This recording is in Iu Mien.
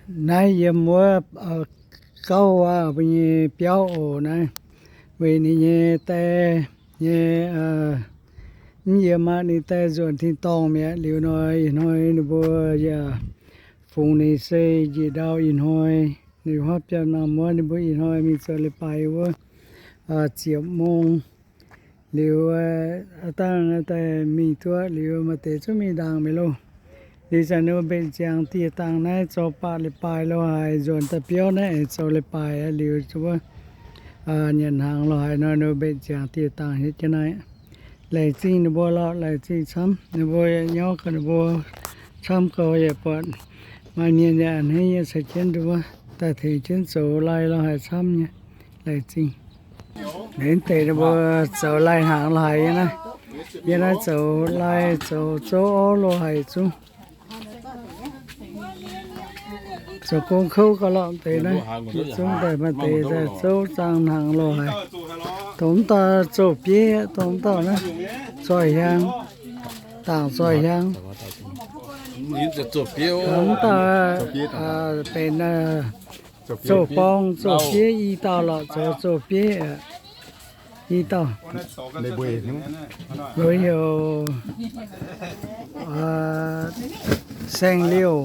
Naaiv yiem wuov gauh waac mbuo nyei biauv oc naaiv, weic ninh nyei die nyei mv yiem aqv, ninh die nzuonx tin-dorngh mi'aqv. Liuz nor ih hnoi ninh mbuo yaac fungx ninh se njiec ndau ih hnoi, ninh huaav biauv nangh muonv ninh mbuo ih hnoi mingh zoux leiz-baaix wuov ziepc mong. Liuz aav dangh daaih mingh duqv liuz maaih deix zungv mingh ndaangc mi'aqv loh. Liuz zanc ninh mbuo mbenc ziangx dieh dangh naaiv zoux baac leiz-baaix lo haaix, nzuonx daaih biauv naaiv aengx zoux leiz-baaix aqv. Liuz wuov nyanc hnaangx lo haaix nor ninh mbuo mbenc ziangx dieh dangh hietv jienv naaiv. Laengz zingh ninh mbuo lorqc, laengz zingh camv. Ninh mbuo nyauv gau ninh mbuo camv gau yaac buatc maaih mienh yaac a'hneiv nyei caux jienv nduov daaih tengx jienv zoux lai lo haaix camv nyei. Laengz zingh. Ninh deix ninh mbuo zoux lai hnaangx lo haaix nyei naaiv. Yie naaiv zoux lai zoux zouv orv lo haaix zungv. Zoux gong kouv gauh lorqc deix naaiv, yietc zungv daaih maaih deix daaih zouv zaang hnaangx lo haaix. Dongh mv dauh zoux bieiv, dongh mv dauh naaiv zoih hiaang, dangc zoih hiaang. Dongh mv dauh benx zoux borng zoux bieiv i dauh lorqc, zoux zoux bieiv i dauh. Mbuo heuc Saeng Liouh.